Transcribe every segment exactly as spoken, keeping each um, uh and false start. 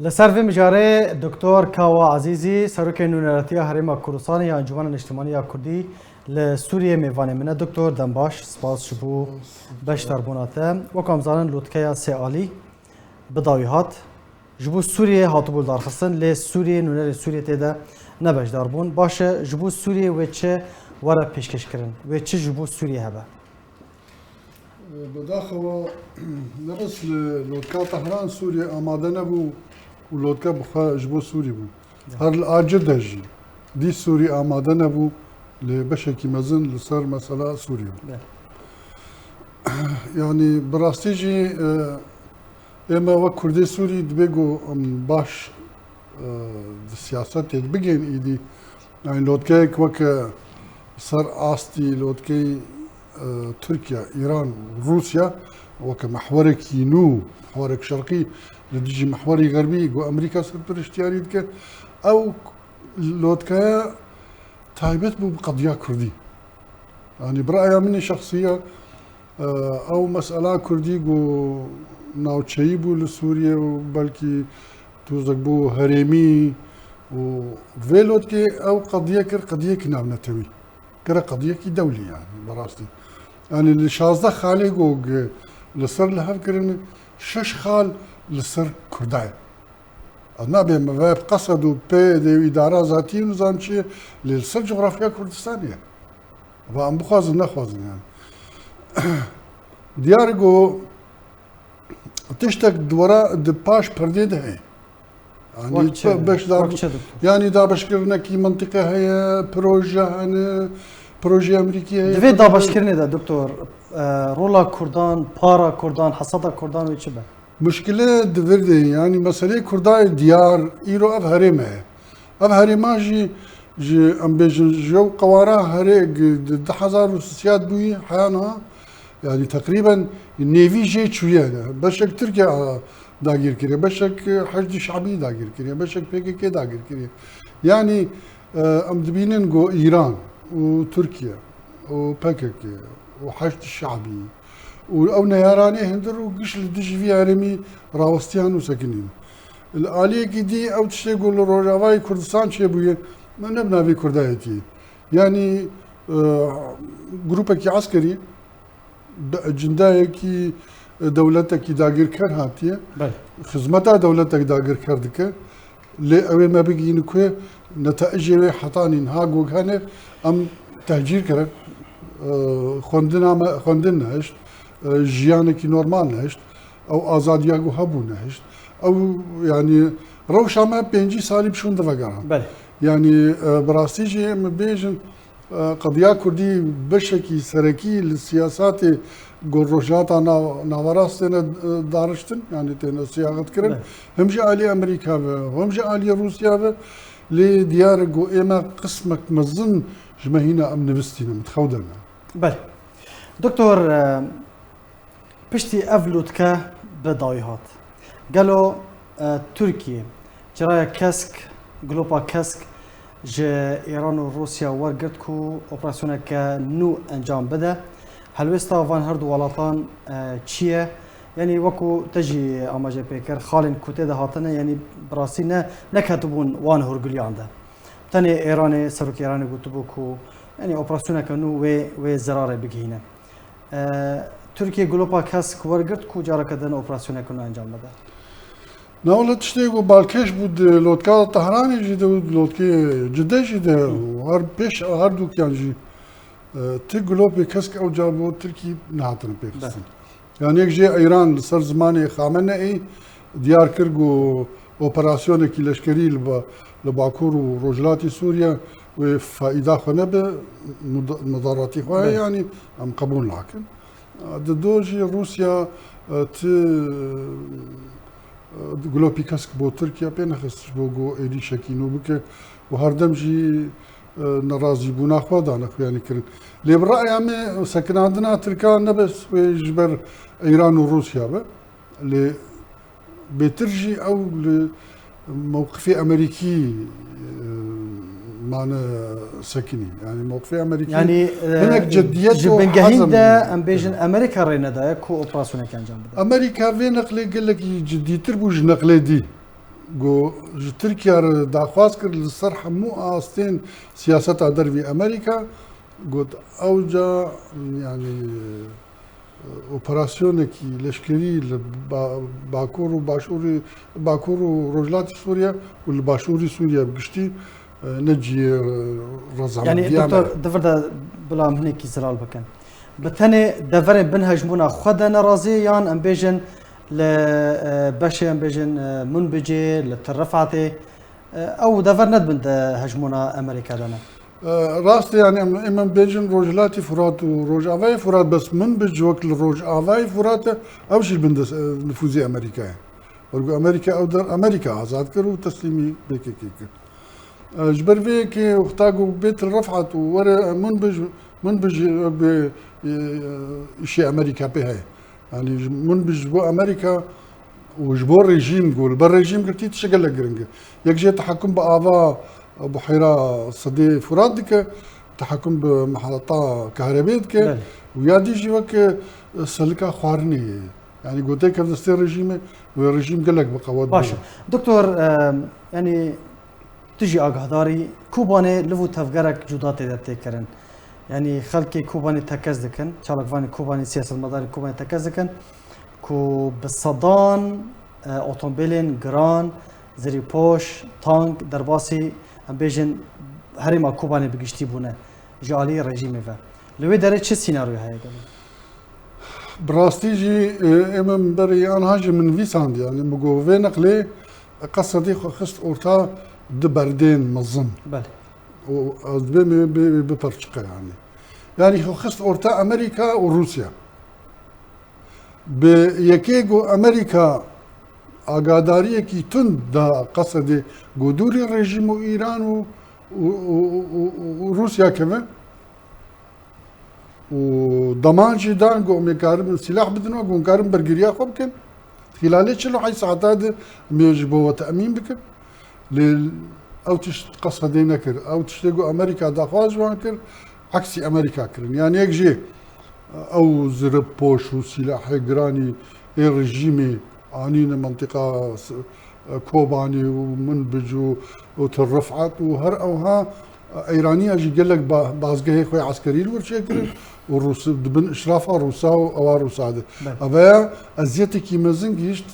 Li ser vê mijarê Doktor Kawa Ezîzî, Serokê Nûneratiya Herêma Kurdistanê ya Encûmena Niştimanî ya Kurdî li Sûriyê mêvanê min e. Doktor, dem baş, spas ji bo beşdarbûna te. Wek em zanin, lotkeya sê alî bi dawî hat. Ji bo Sûriyê hatibû lidarxistin, lê Sûriyê, nûnerê Sûriyê tê de ne beşdar bûn. Baş e, ji bo Sûriyê wê çi were pêşkêşkirin? Wê çi ji bo Sûriyê hebe? Bi daxewa ne bes li lotka Tehran Sûriye amade nebû û lotka bi xwe ji bo Sûrî bû. Her li Acir de jî dî Sûrî amade nebû lê beşekî mezin li ser mesela Sûriye bû. Be. Yanî bi rastî jî, e, ême wek Kurdê Sûrî dibê ku em baş, e, di siyasetê de bigên îdî. Yanî lotkeyek weke ser astî lotkeyê, e, Tirkiye, Îran, Rûsya, weke mehwerekî nû, mehwerek şerqî li dijî mehwerî xerbî ku Amerîka serpiriştiyarî dike, ew lotkeye taybet bû bi qediya Kurdî. Yanî bi raya min ê şexsî ya, e, ew mesela Kurdî ku navçeyî bû li Sûriyê û belkî tozek bû herêmî û vê lotkê ew qediye kir qediyekî navnetewî. Kire qediyekî dewlî yanî bi rastî. Yanî li şazdeh xalê ku li ser li hev kirin, şeş xal li ser Kurda ye. Ez nabêm ve bi qesed û pê dê û îdara zatî û nizam çi ye, lê li ser cografya Kurdistanê ye. Va em bixwazin nexwazin yanî. Diyar e ku tiştek di were di paş perdê de heye. Yanî Wek çi? Beşdar, Wek çi, doktor? Yanî dabeşkirinekî mintîqe heye, proje hene, projeyê Amerîkî heye. Di vê dabeşkirinê de, doktor, e, rola Kurdan, para Kurdan, hesada Kurdan wê çi be? Muşkile di vir de ye. Yanî meseleyê Kurda ye diyar, îro ev herêm e. Ev herêma jî, ji, em bêjin, ji ew qewara herê di du hezar û sisiyat bûyî heya niha, yanî teqrîben nêvî jê çûye. Beşek Tirkiye, a, dagîr kiriye, beşek Heşdî Şabî dagîr kiriye, beşek P K K dagîr kiriye. Yanî, e, em dibînin ku Îran û Tirkiye û P K K û Heşdî Şabî û ew neyaranê hundir û giş li dijî vî herêmî rawestiyan û sekinîn. Li aliyekî dî ew tiştê ku li Rojavayê Kurdistan çêbûye, ne bi navê Kurdayetiyê. Yanî, e, grûpekî eskerî bi ecindayekî, e, dewletekî dagirker hatiye. Belê. Xizmeta dewletek dagirker dike. Lê ew ê me bigihînin ku netecê wê hetanî niha gog hene, em tehcîr kirin. E, xwendina me, xwendin nehişt, e, jiyanekî normal nehişt, ew azadiya ku hebû nehişt. Ew, yanî, rewşa me pêncî salî bi şûn divegeran. Belê. Yanî, e, bi rastî jî em bêjin, e, qediya Kurdî beşekî serekî li siyasatê ku Rojhilata Nav-, Naverast têne, e, dariştin, yanî têne siyaxetkirin. Belê. Him ji alî Amerîka ve, him ji alî Rûsya ve, lê diyar e ku ême qismek mezin ji me hîna em nivistîne, em di xew de ne. Belê. Doktor, e, piştî ev lûtke bi dawî hat. Gelo, e, Tirkiye çirayek kesk, glopa kesk ji Îran û Rûsya wergirt ku operasyoneke nû encam bide? Helwêsta van her du welatan, e, çi ye? Yanî wekû te jî amaje pê kir, xalên ku tê de hatine, yanî bi rastî ne, neketibûn wan hûrgiliyan de. Tenê Îranê, serokê Îranê gotibû ku, yanî operasyoneke nû wê, wê zirarê bigihîne. E, Tirkiye glopa kesk wergirt ku careke din operasyoneke nû encam bide. Na wele tiştê ku balkêş bû di lotka Tehranê jî de û di lotkê Cide jî de û her pêş her dukiyan jî, e, ti glopê kesk ew ca bo Tirkî nehatine pêxistin. Be. Yanî yek jê Îran li ser zimanê Xameneî diyar kir ku operasyonekî leşkerî li ba-, li Bakur û Rojhilatî Sûriye wê faîda xwe nebe, muda-, mudaratî xwe ye, Be. Yanî em qebûl nakin. Di do jî Rûsya, e, ti, e, glopî kesk bo Tirkiye pê nexist ji bo ku êrîşekî nû bike û herdem jî, e, nerazîbûna xwe dane xuyanî kirin. Lê bi raya me sekinandina Tirkan ne bes wê ji ber Îran û Rûsya be, lê bêtir jî ew li mewqifê Amerîkî, e, mane sekinî. Yanî mewqifê Amerîkî Yanî, e, hinek ciddiyet ji û bingehîn hezm de, em bêjin, Amerîka rê nedaye ku operasyoneke encam bide. Amerîka vê neqlê gelekî ciddîtir bû ji neqlê dî. Got, ji Tirkiye re daxwaz kir li ser hemû astên siyaseta dervî Amerîka, got, ew ca, yanî, operasyonekî leşkerî li ba-, Bakur û Başûrî, Bakur û Rojhilatî Sûriye û li Başûrî Sûriye bi giştî, e, ne cihê, e, rezamandiya me ye. Yanî, doktor, di vir de bila em hinekî zelal bikin. Bi tenê deverên bin hejmûna xwe de nerazî, yan em bêjin li, e, beşê, em bêjin, e, Munbicê, li Tir Rifatê, e, ew dever ne di bin de hejmûna Amerîka de ne? E, rast e, yanî em, em, em bêjin Rojhilatî Furat û Rojavayê Furat, bes Munbic wek li Rojavayê Furat e, ew jî li bin de, e, nifûzê Amerîka ye. Wergo Amerîka ew der, Amerîka azad kir û teslîmî P K K kir. E, ji ber vê yekê wexta ku bêt li Refhat û were, e, Munbic, Munbic wek bê, e, îşê Amerîka pê heye. Yanî ji Munbic ji bo Amerîka û ji bo rejîm, ku li ber rejîm girtî tişt gelek giring e. Yek jê tehakum bi ava, e, Buheyra Sedê Furat dike, tehakum bi meheta kahrebê dike. Belê. Û ya dî jî wek, e, selika xwarinê ye. Yanî ku têkeve destê rejîmê, wê rejîm gelek bi qewet Baş e. Bû. Doktor, e, yanî tu jî agahdar î, Kobanê liv û tevgerek cuda tê de tê kirin. Yanî xelkê Kobanê tekez dikin, çalakvanê Kobanê, siyasetmedarên Kobanê tekez dikin ku bi sedan, e, otomobîlên giran, zirîpoş, tank, derbasî, em bêjin, herêma Kobanê bi giştî bûne ji alî rejîmê ve. Li wê derê çi sînaryo heye gelo? Bi rastî jî, e, ê min berî anha jî min nivîsand, yanî min got vê neqlê Qesedê xwe xist orta du berdên mezin. Belê. Û ez dibêm wê bê, bê biperçiqe yanî. Yanî xwe xist orta Amerîka û Rûsya. Bi yekê got Amerîka agadariyekî tund da Qesedê, got dûrî rejîm û Îran û, û, û, û, û, û Rûsya keve. Û deman jî dan, got, em ê karin silah bidin we, got, em karin bergiriya xwe bikin. Xîlalê çil û heyş saeta de em ê ji bo we temîn bikin. Lê ew tişt Qesedê nekir. Ew tiştê ku Amerîka daxwaz ji wan kir, eksî Amerîka kirin. Yanî yek jê ew zirib poş û silahê giranî ê rejîmê anîne mentiqa s-, Kobanê û Minbic û, û Til Rifat û her ewha Eyraniya jî gelek ba-, bazgehê xwe yê eskerî li wir çêkirin û Rûs-, di bin işrafa Rûsa û ewa Rûsa de. Belê. Eveya eziyetekî mezin gihişt,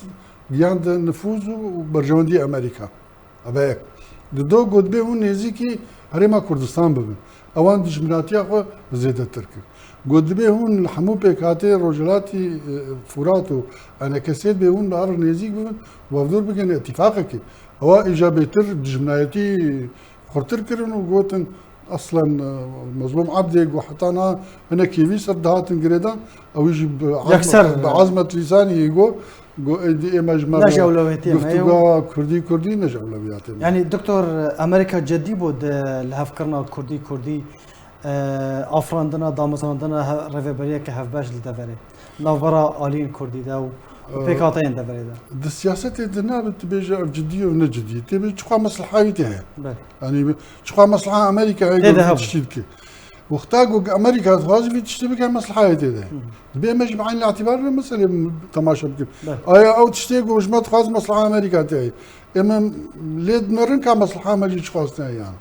gihand nifûz û berjewendiyê Amerîka. Eve yek. Dido got dibê hûn nêzîkî Herêma Kurdistan bibin. Ewan dijminatiya xwe zêdetir kir. Got dibê hûn li hemû pêkhateyê Rojhilatî, e, Furat û Enekesê dibê hûn li her nêzîk bibin û hevdûr bikin îtîfaqekê. Ewa îja bêtir dijminayetî xurtir kirin û gotin, eslen, e, Mezlûm Ebdê got heta niha hinek hêvî ser dihatin girêdan, ew jî bi ezmet, Yekser, bi ezmet lîsanî yê got, got, êdî ê me ji me re ne ji ewlewiyatê me ye û guftûga kurdî kurdî ne ji ewlewiyatê me. Yanî, doktor, Amerîka cedî bû di lihevkirina kurdî kurdî, e, afirandina, damezrandina he-, rêveberiyeke hevbeş li deverê, navbera aliyên kurdî de û, û, e, pêkhateyên deverê de. Di siyasetê de nabe tu bêje ev cidî ye û ne cidî ye. Tê bê çiqa mesleha wî tê heye. Belê. Yanî çiqa mesleha Amerîka heye, tê de got vî hebû tiştî dike. Wexta ku Amerîka dixwaze vî tiştî bike, mesleha wê tê de. Hı hı. Dibê me jî bi eynî îtîbar vê meselê temaşe bikin. Belê. Aya ew tiştê ku ji me dixwaze mesleha Amerîka tê heye. Ê me lê dinerin ka mesleha me jî çiqas tê heye yan.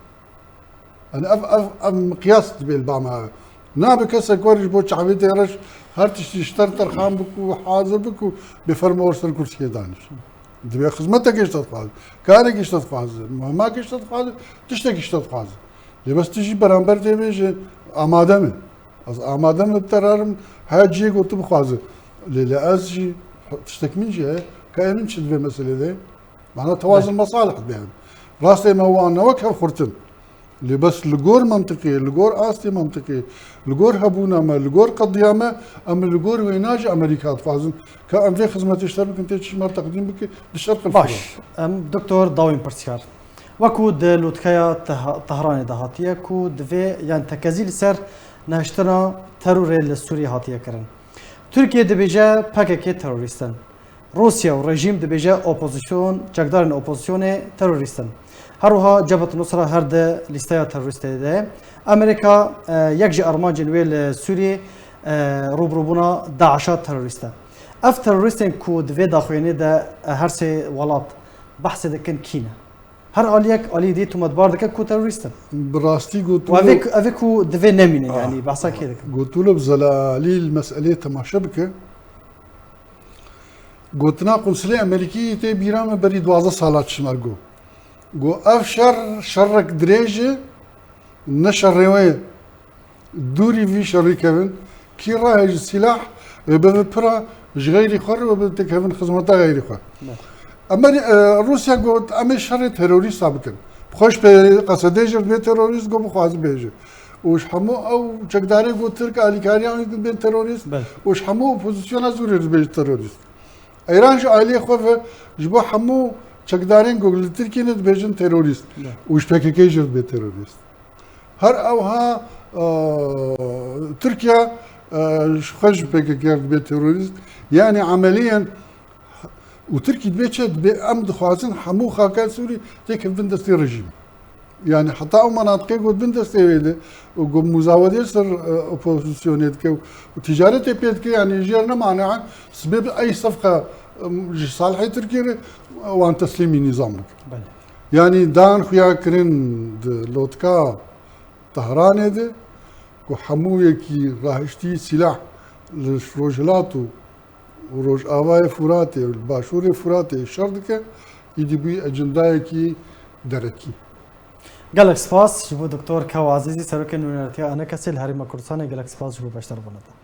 Yanî ev, ev, ev miqyas dibê li ba me hebe. Nabe kesek were ji bo çavê tê reş her tiştî ji ter terxan bik û hazir bik û bê fermo wer ser kursiyê daniş. Dibê xizmetekê ji te dixwaze, karekê ji te dixwaze, muhimakê ji te dixwaze, tiştekî ji te dixwaze. Lê bes tu jî beramber tê bêje amade me. Ez amade me bi te re herim, her cihê ku tu bixwaze. Lê, lê ez jî tiştek min jî heye, ka ê min çi di vê meselê de? Mana tewazun mesalih dibê. Rast e, me wan ne wek hev xurtin. Lê bes li gor mentiqê, li gor astê mentiqê, li gor hebûna me, li gor qediya me, em li gor wêna ji Amerîka dixwazin ka em vê xizmetê ji te bikin, tê çi ji me re teqdîm bike, di şerq Baş, em doktor dawên pirsyar. Wekû di lûtkeya Teh-, Tehranê de hatiye ku divê, yan tekezî li ser nehiştina terorê li Sûriyê hatiye kirin. Tirkiye dibêje P K K terorîst in. Rûsya û rejîm dibêje opozîsyon, çekdarên opozîsyonê terorîst in. Her wiha Cebhet Nusra her di lîsteya terorîstê de ye. Amerîka, e, yek ji armancên wê li Sûriyê, e, rûbirûbûna DAIŞa terorîst e. Ev terorîstên ku di vê daxuyaniyê de, e, her sê welat Behsê dikin kî ne? Her aliyek aliyê dî tometbar dike ku terorîst in. Bi rastî Û gotilob, evê ku, evê ku divê nemînin, ah, yanî behsa kê dikin? Gotilob zelalî li meseleyê temaşe bike. Gotina Qunsulê Amerîkî tê bîra me berî duwazdeh sala çima got. Got ev şer, şerek dirêj e, ne şerê wê ye. Dûrî vî şerî kevin, kî rahêje sîlah, wê bibe pira ji xeyrî xwe re, wê bibe têkevin xizmeta xeyrî xwe. Bes. Emer, e, Rûsya got, em ê şerê terorîsta bikin. Bi xwe ji pê Qesedê jî dibê terorîst, got bixwaze bêje. Û ji hemû ew çekdarê got Tirk alîkariyan wî dibên terorîst. Bes. Û ji hemû opozisyona Sûriyê dibêje terorîst. Îran ji aliyê xwe ve ji bo hemû çekdarên ku li Tirkiyê ne dibêjin terorîst. Bes. Û ji P K K jî dibê terorîst. Her ewha, e, Tirkiye, e, ji xwe ji P K K re dibê terorîst. Yani emeliyen û Tirkî dibê çi? Dibê em dixwazin hemû xaka Sûrî têkevin destê rejîm. Yani heta ew menatiqê ku bin destê wê de û ku muzawedê ser, e, opozisyonê dike û ticaretê pê dike, yani jêr ne mane sibê bi ey sefqa, e, ji salihê Tirkiyê re wan teslîmî nîzam bike. Belê. Yani dan xuya kirin di lotka Tehranê de ku hemû yekî rahiştî sîlah li Rojhilat û Rojavayê Furatê û li Başûrê Furatê şer dike, îdî bûyî ecendayekî derekî. Gelek spas ji bo Doktor Kew Azîzî, Serokê Nûnertiya Enekesê li Herêma Kurdistanê, gelek spas ji bo beşdarbûna te.